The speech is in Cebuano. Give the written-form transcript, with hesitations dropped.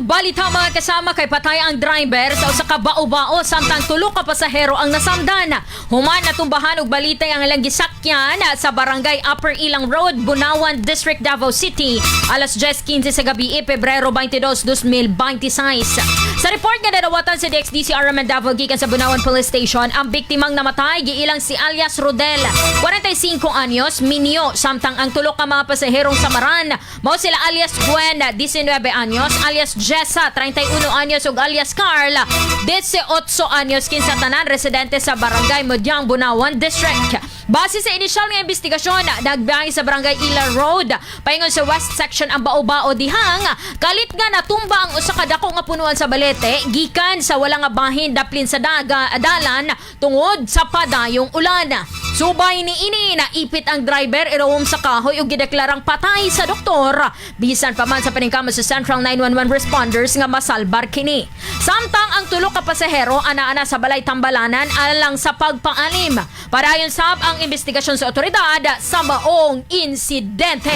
Balita, mga kasama, kay patay ang driver sa usa ka bao-bao samtang tulo ka pasahero ang nasamdan. Human natumbahan og balitay ang ilang gisakyan sa Barangay Upper Ilang Road, Bunawan District, Davao City, alas 10:15 sa gabi, Pebrero 22, 2026. Sa report nga nadawatan sa DXDC RMN Davao gikan sa Bunawan Police Station, ang biktimang namatay giilang si alias Rodel, 45 anyos, minyo, samtang ang tulo ka mga pasaherong samaran mao sila alias Gwen, 19 anyos, alias Jessa, 31 anyos, ug alias Carl, 18 anyos, kinsa tanan residente sa Barangay Mudyang, Bunawan District. Base sa inisyal nga investigasyon, nagbiyahe sa Barangay Ila Road paingon sa West Section ang bao-bao dihang kalit nga natumba ang usa ka dako nga punuan sa balete gikan sa wala nga bahin daplin sa daga dalan tungod sa padayong ulan. Subay ni ini, naipit ang driver irawom sa kahoy ug gideklarang patay sa doktor bisan pa man sa paningkamot sa Central 911 responders nga masalbar kini. Samtang ang tulo ka pasahero ana-ana sa balay tambalanan alang sa pagpaalim. Padayon sab ang investigasyon sa otoridad sa maong insidente.